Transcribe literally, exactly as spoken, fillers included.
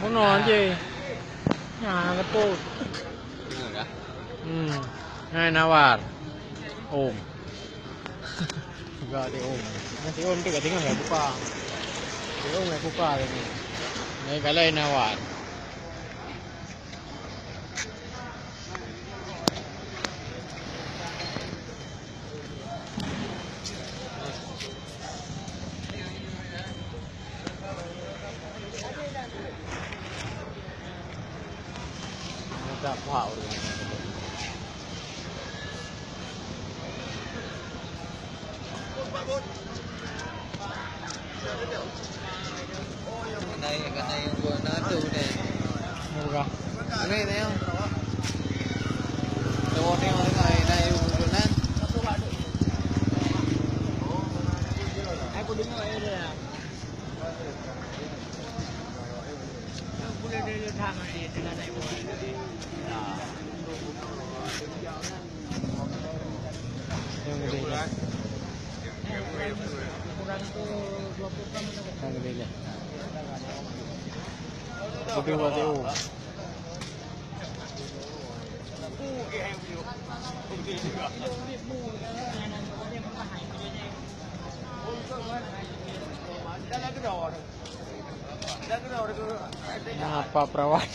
Uno je. Nah, betul. Hmm. Nah, nawar. Om. Juga di om. Nanti om tu kat tengah dah buka. Di om dah buka tadi. Nah, kalau nawar. Apa perawat?